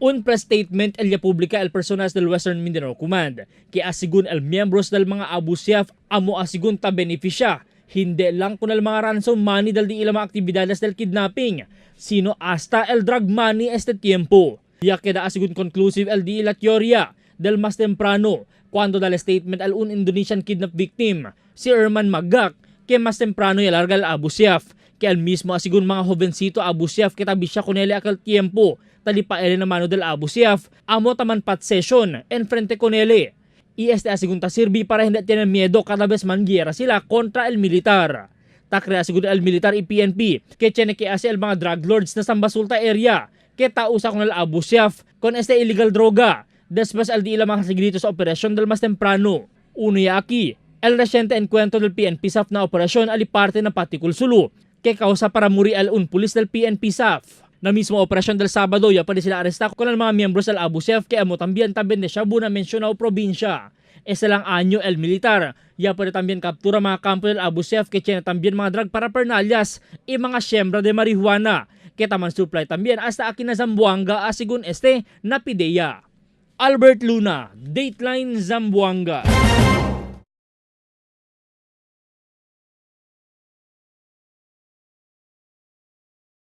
Un press statement el ya publica el personas del Western Mindanao Command, que asigun el miembros del mga Abu Sayyaf amo asigun ta beneficia, hindi lang kun el mga ransom money del di ila mga aktibidades del kidnapping, sino hasta el drug money este tiempo. Ya queda asigun conclusive el di ila teoría del más temprano, cuando dal statement al un Indonesian kidnap victim, si Erman Magak, que mas temprano yalarga el Abu Sayyaf, que al mismo asigun mga jovencito Abu Sayyaf que tabi siya con él aquel tiempo, talipa él na mano del Abu Sayyaf, amo taman pat session, en frente con él. Y este asigun ta sirvi para hindi tienen miedo cada vez man guerra sila contra el militar. Takre asigun el militar y PNP, que tiene que hace el mga drug lords na Zambasulta area, que tausa con el Abu Sayyaf con este illegal droga. Después al di ila mga sigrito sa operasyon del mas temprano. Uno ya aquí, el reciente encuentro del PNP SAF na operasyon ali parte ng Patikul Sulu, que causa para muri el un pulis del PNP SAF. Na mismo operasyon del Sabado, ya pa sila aresta con el mga miyembros del Abu Sayyaf que amo también también de shabu na mencionado probinsya. Ese lang año el militar, ya puede también captura mga kampo del Abu Sayyaf que tiene también mga drug parapernalias y mga siembra de marihuana, que taman supply también hasta aquí na Zamboanga asigun este na Pideya. Albert Luna, Dateline Zamboanga.